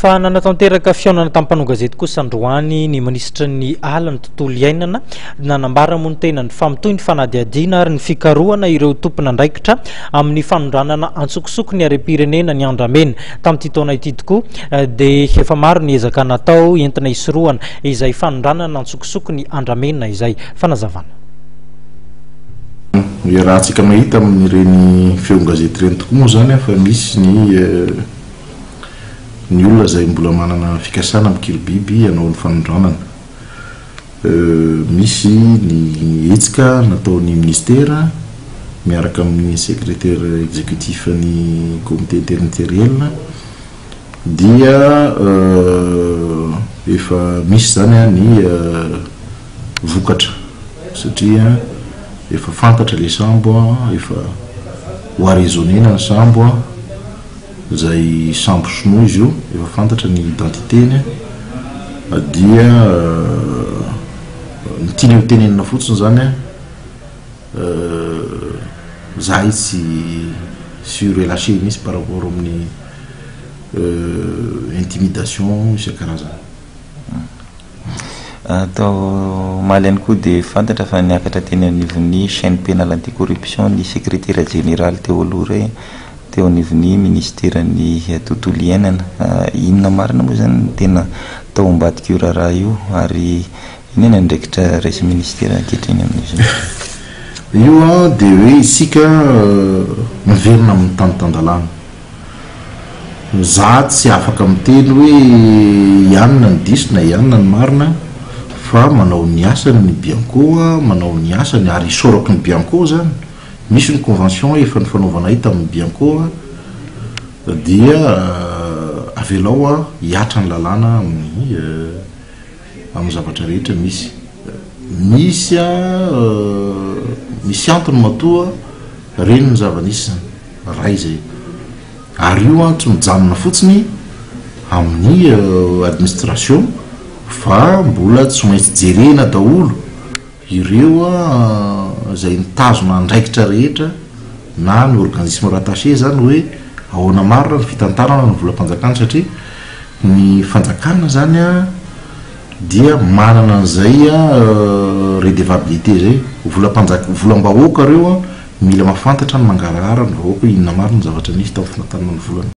Fa nanatanteraka fihaonana tamin'ny mpanao gazety kosa androany ny minisitry ny ala ny tontolo iainana. Nanambara moa ny tenany fa mitohy ny fanadihadiana ary ny fikarohana ireo tompon'andraikitra amin'ny fanondranana antsokosoko ny harem-pirenena ny andramena. Tamin'ity taona ity tokoa dia efa maro ny ezaka natao entina hisorohana izay fanondranana antsokosoko ny andramena izay. Fanazavana. Iarahantsika mahita amin'ireny feon-gazety ireny tokoa moa izany fa misy ny ny olona izay mbola manana fikasana mikiribiby hanao ny fanondranana. Misy ny hetsika nataon'ny minisitera miaraka amin'ny secrétaire exécutif ny comité interministériel dia efa misy izany ny vokatra satria efa fantatra ilay sambo, efa ho arraisonner-na ny sambo. Izay sambo sinoa izy io, efa fantatra ny identité-ny dia ny tiany ho tenenina fotsiny izany zahay tsy tsy relâcher mihitsy par rapport amin'ny intimidation isan-karazany. Tao omaly ihany koa dia fantatra fa niakatra teny anivon'ny chaine pénale anti-corruption ny sekretera jeneraly teo aloha iray teo anivon'ny minisiteran'ny tontolo iainana. Inona marina moa izany no tena tao ambadik'io raharaha io ary inona ny andraikitra raisin'ny minisitera ankehitriny amin'izao? Io dia hoe isika miverina amin'ny tany tan-dalàna. Za tsy afaka miteny hoe i anona ny diso na i anona ny marina fa manao ny asany ny bianco a, manao ny asany ary isaorako ny bianco zany, misy ny convention efa nifanaovanay tamin'ny bianco a, dia avelao a hihatra ny lalàna amin'ny amin'ny zavatra rehetra misy. Misy a misy antony matoa reny ny zava-nisy zany. Ray izay. Ary io an tsy mijanona fotsiny amin'ny administration fa mbola tsy maintsy jerena daholo ireo izay mitazona andraikitra rehetra na ny organisme rattaché zany hoe ahoana marina ny fitantanana ny volam-panjakana satria ny fanjakana zany an dia manana an'izay redevabilité izay, volam-panjak- volam-bahoaka ireo an, mila mahafantatra ny mangarahara ny vahoaka hoe inona marina ny zavatra nisy tamin'ny fitantanana ny volana.